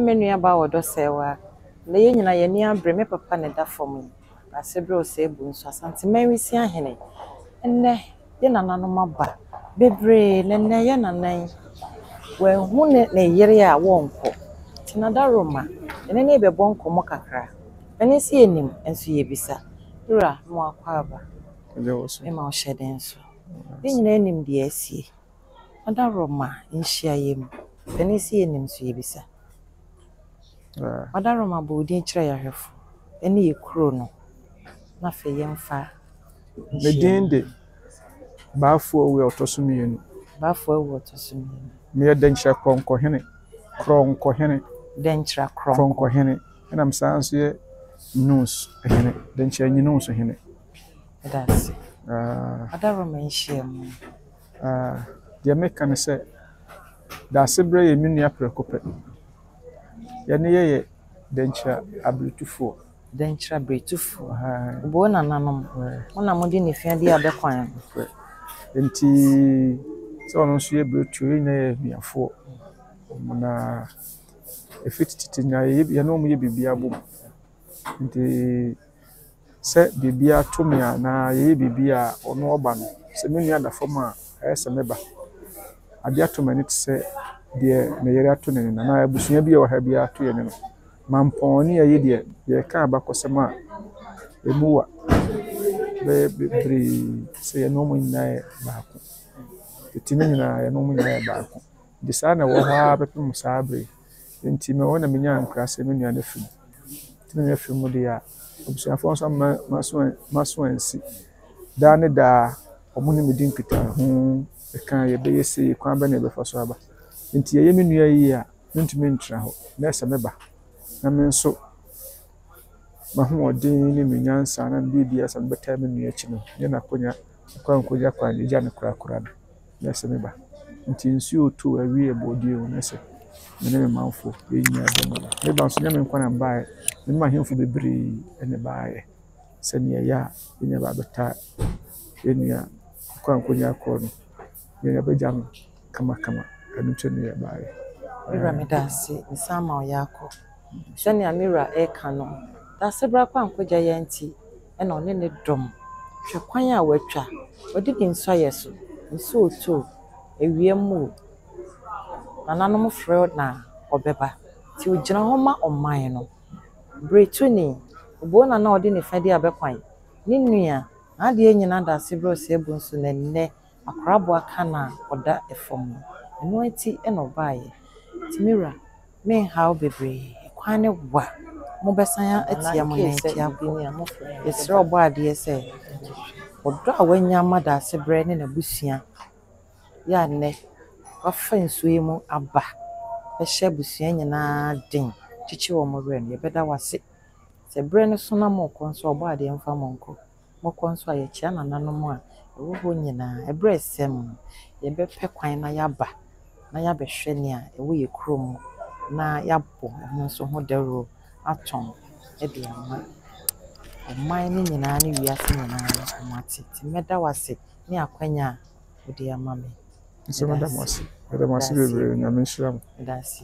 Me nuabaa wɔ dɔ sɛɛwaa. Nnɛ yɛn nyinaa yɛn ani abere, me papa na ɛda fam yi. Asebrɛ Osei Bonsu, Asanteman Wisiahene. Nnɛ yɛn nananom aba bebree na nnɛ yɛn nana yi, wanhu ne ne yere a wɔnkɔ. Nti Nadaroma, yɛne no rebɛbɔ nkɔmmɔ kakra. Ɛno nso yɛnim, nso yɛbisa. Wura, ma wakɔ aba. Mema wo hyɛ den so. Yɛn nyinaa nim deɛ asie. Ɔdaroma nhyiaeɛ mu. Panin se yɛnim nso yɛbisa. Ɔdaroma bɔ wo din kyerɛ yɛn ahwɛfo ne yɛ kuro no na afei yɛmfa Me din de Bafo Awu a ɔtɔ so mmienu. Bafo Awu a ɔtɔ so mmienu. Meyɛ Dɛnkyira Krɔnkɔhene. Krɔnkɔhene. Dɛnkyira Krɔnkɔ. Krɔnkɔhene. Ɛna mesan nso yɛ Nyinus hene. Dɛnkyira Nyinus hene. Meda ase. Ɔdaroma nhyiamu. Deɛ meka ne sɛ, Daasebrɛ yɛ me nua prɛko pɛ. Yɛne yɛ yɛ Dɛnkyira abiretufoɔ. Dɛnkyira abiretufoɔ. Obuo nananom, mo na mode nifua di abɛ kwan no. Nokorɛ. Nti sɛ ɔno nso yɛ biretuo, yɛn nyinaa yɛ anuafoɔ. Na ɛfiri tete nyinaa yɛne wɔn yɛ biribiara bom. Nti sɛ biribi ato me anaa yɛyɛ biribi a ɔno ɔba no, sɛ me nua da fam a, ɛyɛ sɛ meba. Adeɛ ato m'ani te sɛ deɛ me yere ato n'ani no anaa abusua bi a ɛwɔ ha biara ato yɛn ani no. Mampɔn ne yɛyi deɛ, yɛreka abakɔsɛm a, ɛmu wa bɛyɛ bebree sɛ yɛne wɔn nyinaa yɛ baako. Tete no nyinaa yɛne wɔn nyinaa yɛ baako. Nti saa na ɛwɔ hɔ ara bɛpem saa berɛ yi. Nti mewɔ hɔ na menyaa nkra sɛ me nua no afi mu. Nti me nua firi mu deɛ a, abusuafoɔ nso amma m'aso ansi. Daa ne daa, wɔne me di nkitaho, ɛka yɛbɛyɛ sei, kwan bɛn na yɛbɛfa so aba. Nti yɛyɛ me nua yie a, mentumi ntena hɔ. Na ɛsɛ meba na me nso m'ahoɔden ne me nyansa na me biribiara sɛ mebɛtaa me nua akyi no, nyɛ n'akonya, kwan nkɔgya kwan, gya no korakora no. Na ɛsɛ meba. Nti nsuo retɔ o, awia rebɔ o, deɛ o, na ɛsɛ me ne me manfoɔ yɛn nyinaa bɔ mu ba. Meba nso nyɛ me nko na mebaeɛ, me ne m'ahemfo bebree na ɛbaeɛ sɛdeɛ ɛyɛ a yɛn nyinaa bɛtaa yɛn nua Kwankogya korɔ no, yɛn abɛgya no kamakama. Ɛno nti na yɛbaeɛ. Me wura meda ase, mesan ma wo yaakɔ. Sɛnea me wura reka no, Dasebra Kwankogya yi nti na ɔne ne dɔm hwɛ kwan a watwa. Ɔde ne nsu ayɛ so, nsuo retɔ o, awia mu o, nananom frɛ no a ɔbɛba. Nti ogyina hɔ ma ɔman no. Beretuni, Obuo na na ɔde ne fa di abɛkwan. Ne nua, n'adeɛ nyinaa Dasebra Osei Bonsu na nnɛ akoraboa ka no a ɔda fam no. Ɛno nti na ɔbaeɛ. Nti me wura, menhaw bebree. Kwan ne wa. Mobɛsan atia mo nan akyi akɔ. Yɛsrɛ Ɔbɔadeɛ sɛ ɔdɔ a wanya ama Daasebrɛ ne n'abusua yɛ a nnɛ wafa nsuo yi mu aba bɛhyɛ abusua nyinaa den kyekye wɔn werɛ no, yɛbɛda wo ase. Sɛ berɛ no so na morekɔ nso a, Ɔbɔadeɛ mfa mo nkɔ. Mokɔ nso a, yɛkyea nananom a ɛwɔ hɔ nyinaa. Ɛberɛ a ɛsɛ mu no, yɛbɛpɛ kwan na yɛaba na yɛabɛhwɛ nea ɛwɔ yɛn kurom na yɛabɔ ɛho nso ho dawuro atɔn de ama ɔman no nyinaa ne wiase nyinaa na wɔate. Nti mɛda wo ase ne akwanya a wode ama me. Nso meda mo ase. Meda mo ase bebree. Nyame nhyira mo. Meda ase.